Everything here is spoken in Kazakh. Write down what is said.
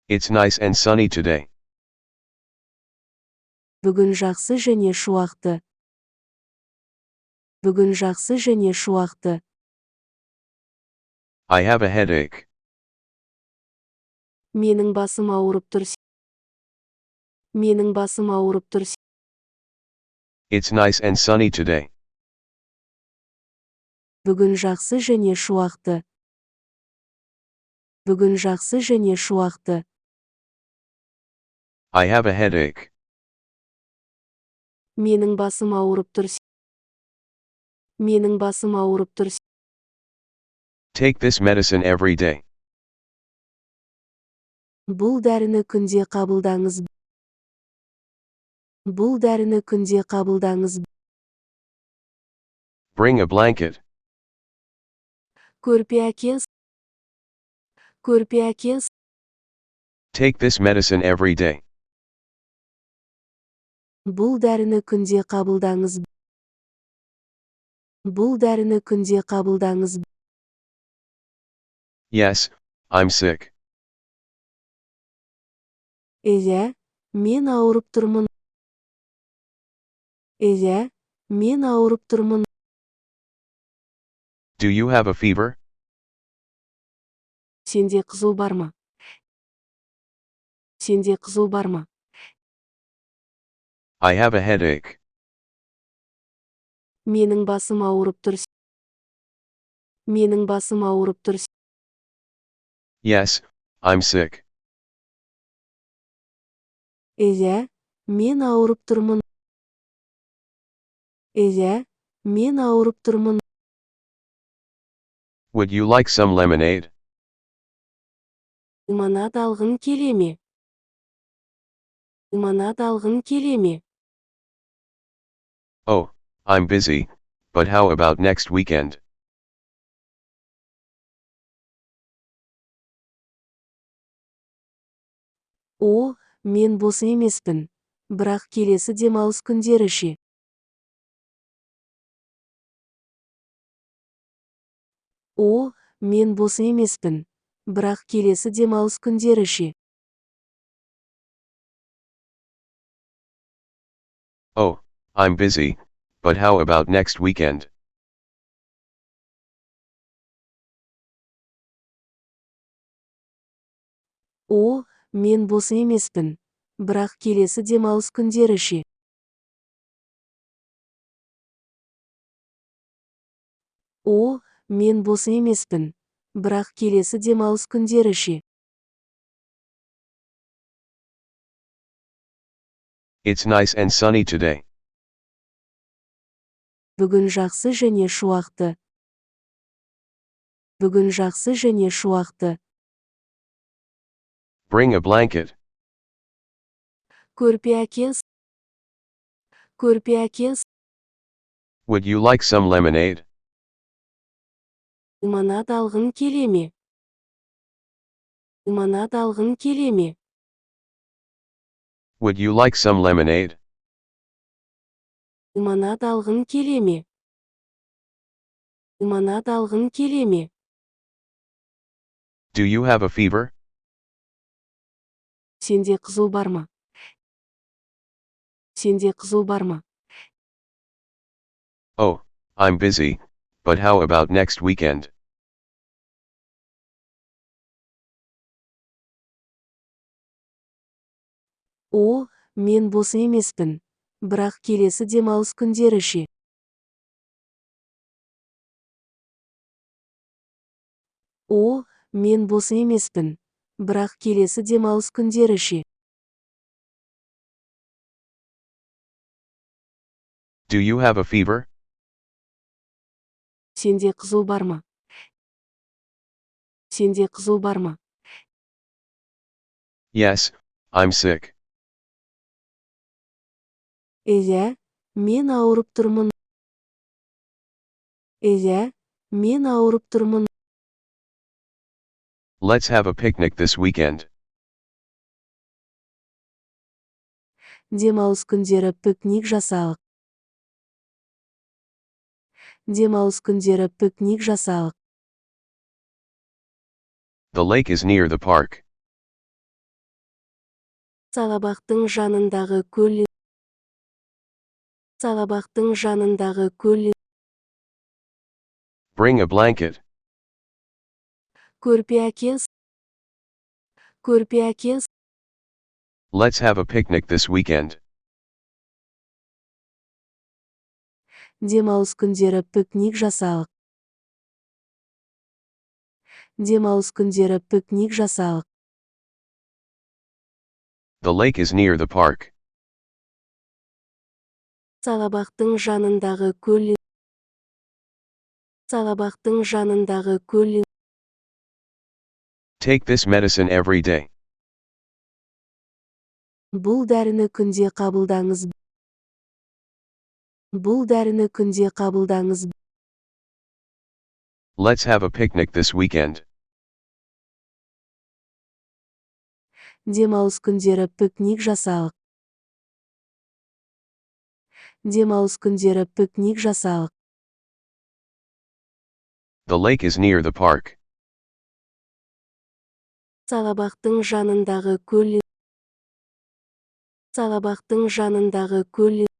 It's nice and sunny today. Бүгін жақсы және шуақты. Бүгін жақсы және шуақты. I have a headache. Менің басым ауырып тұр. Менің басым ауырып тұр. It's nice and sunny today. Бүгін жақсы және шуақты. Бүгін жақсы және шуақты. I have a headache. Менің басым ауырып тұр. Менің басым ауырып тұр. Take this medicine every day. Бұл дәріні күнде қабылдаңыз. Бұл дәріні күнде қабылдаңыз. Bring a blanket. Көрпе әкел. Көрпе әкел. Take this medicine every day. Бұл дәріні күнде қабылдаңыз. Бұл дәріні күнде қабылдаңыз. Yes, I'm sick. Иә, мен ауырып тұрмын. Иә, мен ауырып тұрмын. Do you have a fever? Сенде қызу бар ма? Сенде қызу бар ма? I have a headache. Менің басым ауырып тұр. Менің басым ауырып тұр. Yes, I'm sick. Иә, мен ауырып тұрмын. Иә, мен ауырып тұрмын. Would you like some lemonade? Лимонад алғың келе ме? Лимонад алғың келе ме? Oh, I'm busy, but how about next weekend? О, мен бос емеспін. Бірақ келесі демалыс күндері ше? О, мен бос емеспін. Бірақ келесі демалыс күндері ше? Oh, I'm busy, but how about next weekend? О, мен бос емеспін. Бірақ келесі демалыс күндері ше? О, мен бос емеспін. Бірақ келесі демалыс күндері ше? It's nice and sunny today. Бүгін жақсы және шуақты. Бүгін жақсы және шуақты. Bring a blanket. Көрпе әкел. Көрпе әкел. Would you like some lemonade? Лимонад алғың келе ме? Лимонад алғың келе ме? Would you like some lemonade? Лимонад алғың келе ме? Лимонад алғың келе ме? Do you have a fever? Сенде қызу бар ма? Сенде қызу бар ма? Oh, I'm busy, but how about next weekend? О, мен бос емеспін. Бірақ келесі демалыс күндері ше? О, мен бос емеспін. Бірақ келесі демалыс күндері ше? Do you have a fever? Сенде қызу бар ма? Сенде қызу бар ма? Yes, I'm sick. Иә, мен ауырып тұрмын. Иә, мен ауырып тұрмын. Let's have a picnic this weekend. Демалыс күндері пикник жасалық. Демалыс күндері пикник жасалық. The lake is near the park. Саябақтың жанындағы көл. Саябақтың жанындағы көл. Bring a blanket. Көрпе әкел. Көрпе әкел. Let's have a picnic this weekend. Демалыс күндері пикник жасалық. Демалыс күндері пикник жасалық. The lake is near the park. Саябақтың жанындағы көл. Саябақтың жанындағы көл. Take this medicine every day. Бұл дәріні күнде қабылдаңыз. Бұл дәріні күнде қабылдаңыз. Let's have a picnic this weekend. Демалыс күндері пикник жасалық. Демалыс күндері пикник жасалық. The lake is near the park. Саябақтың жанындағы көл. Саябақтың жанындағы көл.